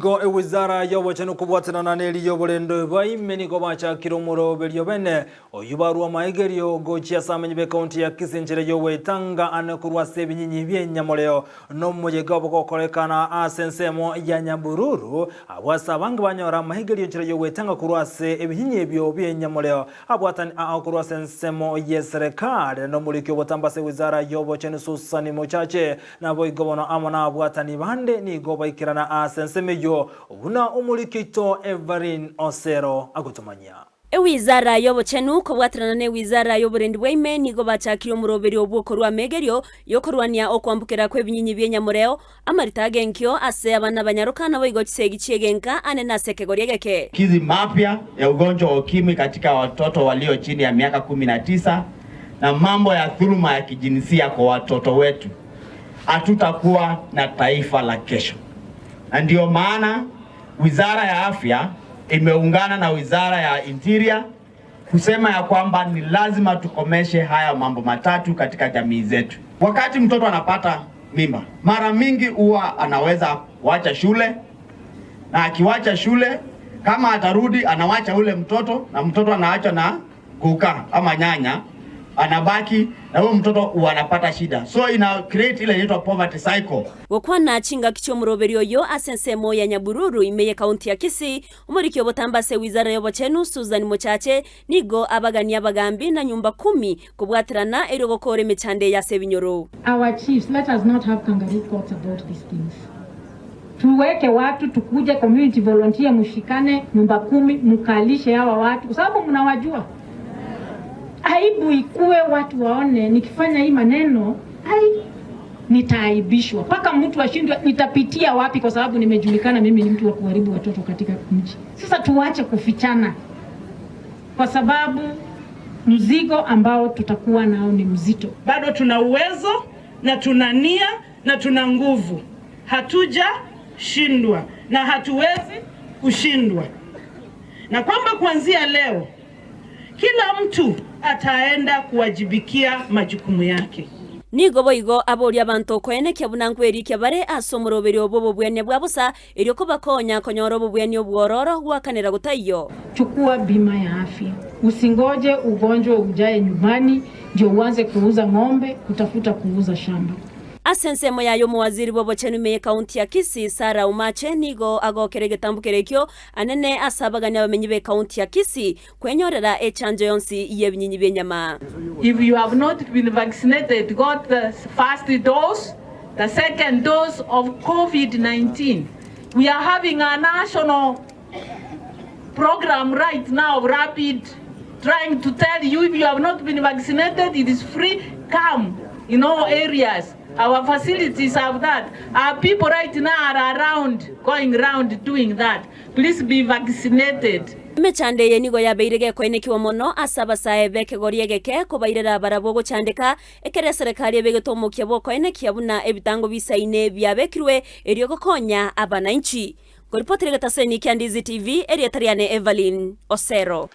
Boigo ewizara y'obochenu kobwatanana neri y'oborendo bwa ime nigo bachakire omoroberio bene oyio barua amaegerio gochia ase amenyi b'ekaunti ya Kisii enchera y'ogwetanga ane korwa ase ebinyinyi bi'enyamoreo nomoyega obo gokorekana ase ensemo ya Nyabururu abwo ase abange banyora amaegerio enchera y'ogwetanga korwa ase ebinyinyi ebio bi'enyamoreo abwatani ao korwa ase ensemo y'eserekari nomoriki obotambe ase ewizara y'obochenu Susan Mochache Naboigo bono amo nabwatani bande nigo baikerana ase ensemo eyio, buna omoriki oito Evelyn Osero agotomanyia. Ewizara y'obochenu kobwaterana n'ewizara y'oborendi bwa ime nigo bachakire omoroberio bw'okorua amegerio y'okorwania okwambokera kw'ebinyinyi bi'enyamoreo, amarita ag'enkio ase abana abanyaroka naboigo chisegi chi'egenka ane nase ekegori egeke. Kizi mapya ya ugonjwa wa ukimwi katika watoto walio chini ya miaka 19 na mambo ya dhuluma ya kijinsia kwa watoto wetu, hatutakuwa na taifa la kesho. Na ndiyo maana Wizara ya Afya imeungana na Wizara ya Interior kusema ya kwamba ni lazima tukomeshe haya mambo matatu katika jamii zetu. Wakati mtoto anapata mimba, mara mingi huwa anaweza kuacha shule, na akiwacha shule, kama atarudi anawacha ule mtoto, na mtoto anaacha na kuka ama nyanya anabaki na huyo mtoto huwa anapata shida, so ina create ile inaitwa poverty cycle. Gokwana chingaki chi'omoroberio oyo ase ensemo ya Nyabururu ime y'ekaunti ya Kisii, omoriki obotambe ase ewizara y'obochenu Susan Mochache nigo abagania abagambi na nyumba kumi kobwaterana erio gokoora emechando eye ase ebinyoro. Our chiefs, let us not have kangaroo courts about these things. Tuweke watu tukuje community volunteer, mshikane nyumba kumi, mkalishe hawa watu kwa sababu mnawajua. Aibu ikue, watu waone nikifanya hii maneno ai, nitaaibishwa mpaka mtu ashindwe nitapitia wapi, kwa sababu nimejulikana mimi ni mtu wa kuharibu watoto katika mji. Sasa tuache kufichana, kwa sababu mzigo ambao tutakuwa nao ni mzito. Bado tuna uwezo na tuna nia na tuna nguvu, hatujashindwa na hatuwezi kushindwa, na kwamba kuanzia leo kila mtu ataenda kuwajibikia majukumu yake. Nigo boigo aboria abanto koenekia buna nkwerikia bare ase omoroberio bw'obobwania bwa bosa, erio kobakonya konyora obobwania obwororo gwakanera gotaiyo. Chukua bima ya afya, usingoje ugonjwa ujae nyumbani ndio uanze kuuza ng'ombe, kutafuta kuuza shamba. Ase ensemo yaye omowaziri bw'obochenu ime y'ekaunti ya Kisii, Sarah Omache nigo agokera egetambo keria anene ase abagani abamenyi b'ekaunti ya Kisii kwenyorera echanjo yonsi y'ebinyinyi bi'enyama. If you have not been vaccinated, got the first dose, the second dose of COVID-19. We are having a national program right now, rapid, trying to tell you if you have not been vaccinated, it is free, come in all areas. Our facilities have that. Our people right now are around, going round doing that. Please be vaccinated. Emechando eye nigo yabeire gekoenekiwa mono ase abasae b'ekegori egeke kobairera barabwo gochandeka ekere eserekari ebegete omokia bw'okoenekia buna ebitango bisaine biabekirwe erio gokonya abananchi. Nkoripotera egetaseni kia Ndizi TV, erieta riane Evelyn Osero.